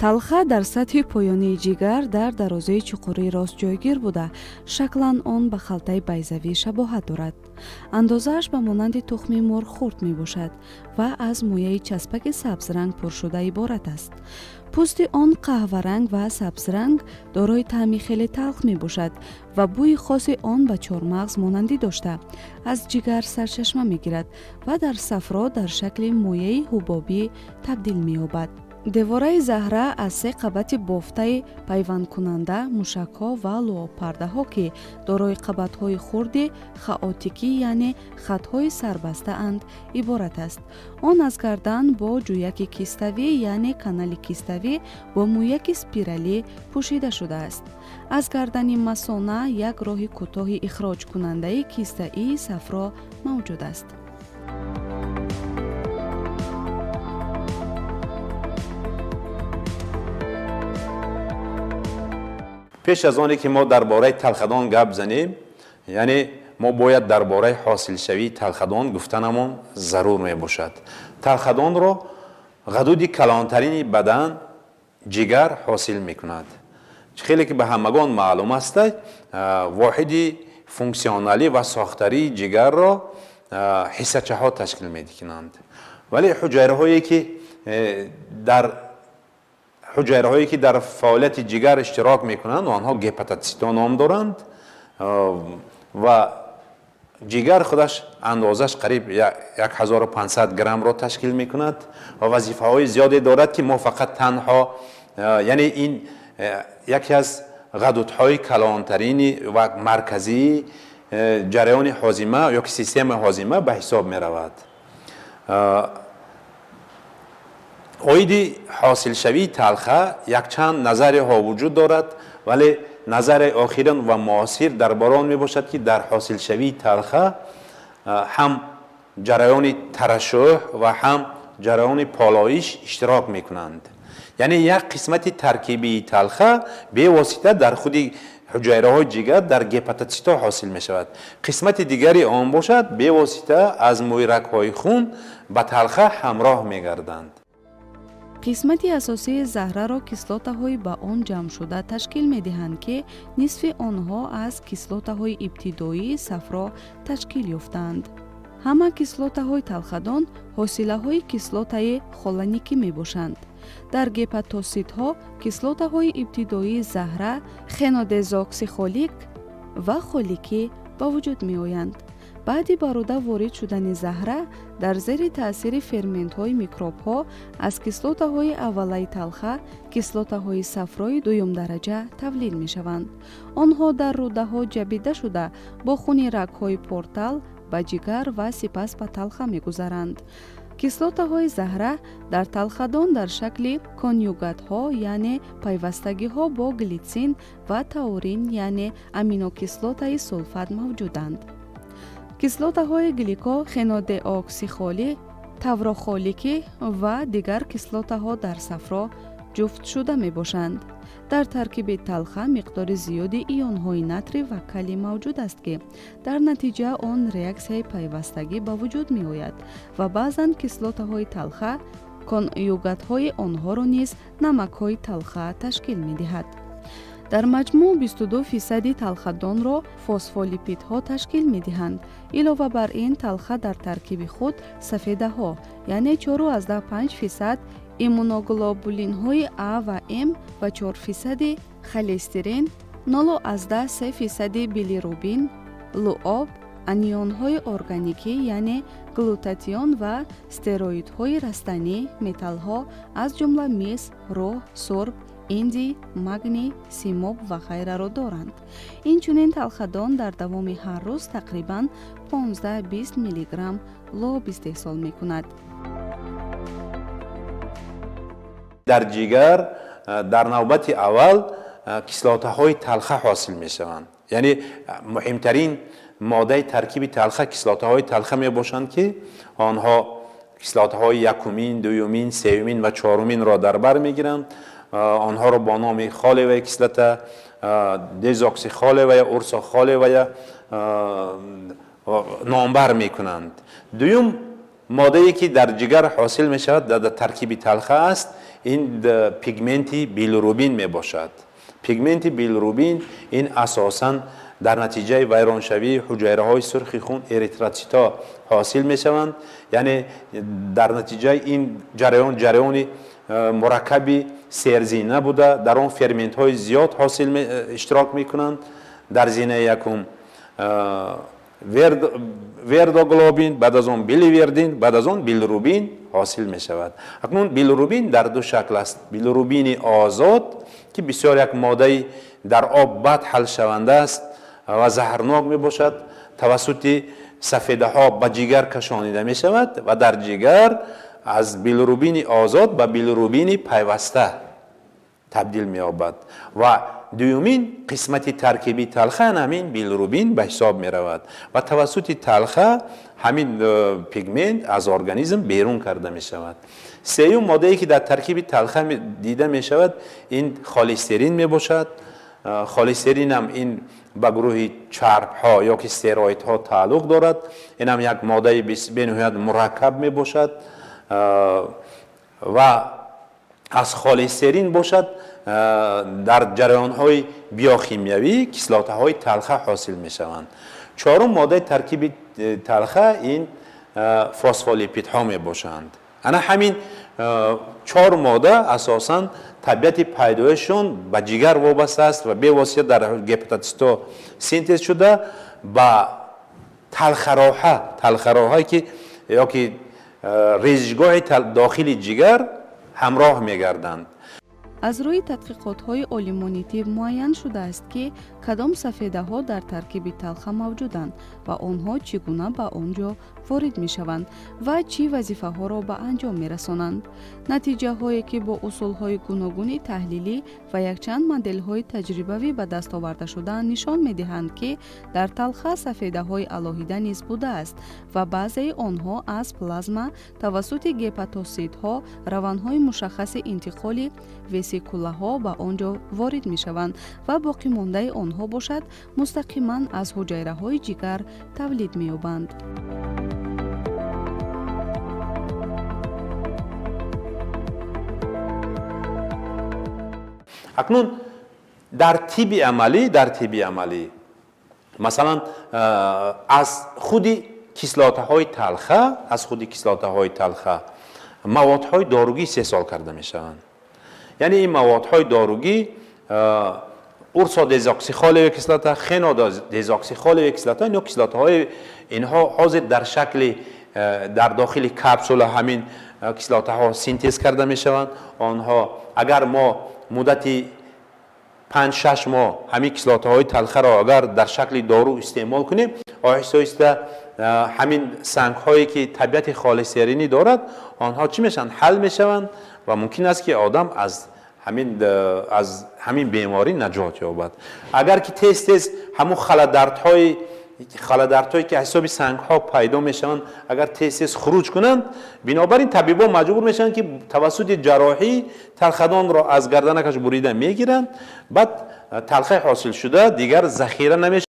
Талха дар сатҳи поёнии ҷигар дар дарозаи чуқурии рост ҷойгир буда, шаклан он ба халтаи байзавӣ шабоҳат дорад. Андозааш ба монанди тухми мурғ хурд мебошад ва аз мояи часпаки сабзранг пуршуда иборат аст. Пӯсти он қаҳваранг ва сабзранг, дорои таъми хеле талх мебошад ва бӯи хоси он ба чормағз монандӣ дошта, аз ҷигар сарчашма мегирад ва дар сафро дар шакли мояи ҳубобӣ табдил меёбад. Девораи заҳра аз се қабати бофтаи пайвандкунанда, мушакҳо ва луобпардаҳо, ки дорои қабатҳои хурди хаотикӣ, яъне хатҳои сарбастаанд, иборат аст. Он аз гардан бо ҷӯяки киставӣ, яъне канали киставӣ бо мӯяки спиралӣ пӯшида шудааст. Аз гардани масона як роҳи кӯтоҳи ихроҷкунандаи кистаии сафро мавҷуд аст. Пеш аз оне ки мо дар бораи талхадон гап занем, яъне мо бояд дар бораи ҳосилшавии талхадон гуфтанамон зарур мебошад. Талхадонро ғадуди калонтарини бадан, ҷигар, ҳосил мекунад. Хеле ки ба ҳамагон маълум аст, воҳиди функсионалӣ ва сохтарии ҷигарро ҳиссачаҳо ташкил мекунанд, вале ҳуҷайраҳое ки дар фаъолияти ҷигар иштирок мекунанд, онҳо гепатоцитҳо ном доранд. Ва ҷигар худаш андозаш қариб 1500 граммро ташкил мекунад ва вазифаҳои зиёде дорад, ки мо фақат танҳо, яъне ин яке аз ғадудҳои калонтарини ва марказии ҷараёни ҳозима ё ки системаи ҳозима ба ҳисоб меравад. Оиди ҳосилшавии талха якчанд назарияҳо вуҷуд дорад, вале назарияи охирин ва муосир дар бораи он мебошад, ки дар ҳосилшавии талха ҳам ҷараёни тарашшуҳ ва ҳам ҷараёни полоиш иштирок мекунанд. Яъне як қисмати таркибии талха бевосита дар худи ҳуҷайраҳои ҷигар, дар гепатоцитҳо ҳосил мешавад, қисмати дигари он бошад, бевосита аз мӯйрагҳои хун ба талха ҳамроҳ мегарданд. Қисмати асосии заҳраро кислотаҳои ба он ҷамъшуда ташкил медиҳанд, ки нисфи онҳо аз кислотаҳои ибтидоии сафро ташкил ёфтаанд. Ҳама кислотаҳои талхадон ҳосилаҳои кислотаи холаникӣ мебошанд. Дар гепатоситҳо кислотаҳои ибтидоии заҳра, хенодезоксихолик ва холикӣ, ба вуҷуд меоянд. Баъди ба рӯда ворид шудани заҳра дар зери таъсири ферментҳои микробҳо аз кислотаҳои аввалаи талха кислотаҳои сафрои дуюмдараҷа тавлид мешаванд. Онҳо дар рӯдаҳо ҷабида шуда, бо хуни рагҳои портал ба ҷигар ва сипас ба талха мегузаранд. Кислотаҳои заҳра дар талхадон дар шакли конюгатҳо, яъне пайвастагиҳо бо глитсин ва таурин, яъне аминокислотаи сулфат, мавҷуданд. Кислотаҳои гликохенодеоксихолӣ, таврохоликӣ ва дигар кислотаҳо дар сафро ҷуфтшуда мебошанд. Дар таркиби талха миқдори зиёди ионҳои натрий ва калий мавҷуд аст, ки дар натиҷа он реаксияи пайвастагӣ ба вуҷуд меояд ва баъзан кислотаҳои талха конюгатҳои онҳоро низ намакҳои талха ташкил медиҳад. Дар маҷмӯъ 22 фисади талхадонро фосфолипидҳо ташкил медиҳанд. Илова бар ин, талха дар таркиби худ сафедаҳо, яъне 4,5 фисад иммуноглобулинҳои А ва М ва 4 фисади холестерин, 0,3 фисади билирубин, луоб, анионҳои органикӣ, яъне глутатион ва стероидҳои растанӣ, металлҳо, аз ҷумла мис, рӯҳ, сурб, индий, магний, симоб ва ғайраро доранд. Инчунин талхадон дар давоми ҳар рӯз тақрибан 15-20 миллиграмм луоб истеҳсол мекунад. Дар ҷигар дар навбати аввал кислотаҳои талха ҳосил мешаванд, яъне муҳимтарин моддаи таркиби талха кислотаҳои талха мебошанд, ки онҳо кислотаҳои якумин, дуюмин, сеюмин ва чоруминро дар бар мегиранд. Онҳоро бо номи холевая кислота, дезоксихолевая, урсохолевая номбар мекунанд. Дуюм моддае, ки дар ҷигар ҳосил мешавад, дар таркиби талха аст. Ин пигменти билирубин мебошад. Пигменти билирубин ин асосан дар натиҷаи вайроншавии ҳуҷайраҳои сурхи хун, эритроцитҳо ҳосил мешаванд. Яъне дар натиҷаи ин ҷараён, ҷараёни мураккаби серзина буда, дар он ферментҳои зиёд ҳосил иштирок мекунанд. Дар зинаи якум вердоглобин, баъд аз он биливердин, баъд аз он билирубин ҳосил мешавад. Акнун билирубин дар ду шакл аст: билирубини озод, ки бисёр як моддаи дар об бад ҳалшаванда аст ва заҳрнок мебошад, тавассути сафедаҳо ба ҷигар кашонида мешавад ва дар ҷигар аз билирубини озод ба билирубини пайваста табдил меёбад. Ва дуюмин қисмати таркибии талха ҳамин билирубин ба ҳисоб меравад ва тавассути талха ҳамин пигмент аз организм берун карда мешавад. Сеюм моддае, ки дар таркиби талха дида мешавад, ин холестерин мебошад. Холестерин ҳам ин ба гурӯҳи чарбҳо ё ки стероидҳо тааллуқ дорад. Ин ҳам як моддаи бениҳоят мураккаб мебошад. Ва аз холестерин бошад, дар ҷараёнҳои биохимиявӣ кислотаҳои талха ҳосил мешаванд. Чорум моддаи таркиби талха ин фосфолипидҳо мебошанд. Ана ҳамин чор модда асосан табиати пайдоишшон ба ҷигар вобаста аст ва бевосита дар гепатоцитҳо синтез шуда, ба талхароҳа, ки ё ки резишгоҳи дохили ҷигар ҳамроҳ мегарданд. Аз рӯи тадқиқотҳои олимони тиб муайян шудааст, ки кадом сафедаҳо дар таркиби талха мавҷуданд ва онҳо чӣ гуна ба он ҷо ворид мешаванд ва чӣ вазифаҳоро ба анҷом мерасонанд. Натиҷаҳое, ки бо усулҳои гуногуни таҳлилӣ ва якчанд моделҳои таҷрибавӣ ба даст оварда шудаанд, нишон медиҳанд, ки дар талха сафедаҳои алоҳида низ будааст ва баъзеи онҳо аз плазма тавассути гепатоситҳо равандҳои мушаххаси интиқоли весикулаҳо ба он ҷо ворид мешаванд ва боқимондаи онҳо бошад, мустақиман аз ҳуҷайраҳои ҷигар тавлид меёбанд. Акнун дар тибби амалӣ, масалан, аз худи кислотаҳои талха маводҳои доругӣ истеҳсол карда мешаванд. Яъне ин маводҳои доругӣ, урсодезоксихолевая кислота, хенодезоксихолевая кислота, ино кислотаҳои инҳо ҳозир дар шакли дар дохили капсула ҳамин кислотаҳо синтез карда мешаванд. Онҳо агар мо муддати 5-6 моҳ ҳамин кислотаҳои талхаро агар дар шакли дору истеъмол кунем, оҳиста оҳиста ҳамин сангҳое, ки табиати холестеринӣ дорад, онҳо чӣ мешаванд? Ҳал мешаванд ва мумкин аст, ки одам аз ҳамин беморӣ наҷот ёбад. Агар ки тез тез ҳамун халадардҳое, ки аз ҳисоби сангҳо пайдо мешаванд, агар тез тез хуруҷ кунанд, бинобар ин табибон маҷбур мешаванд, ки тавассути ҷарроҳӣ талхадонро аз гарданакаш бурида мегиранд. Баъд талхаи ҳосилшуда дигар захира намешавад.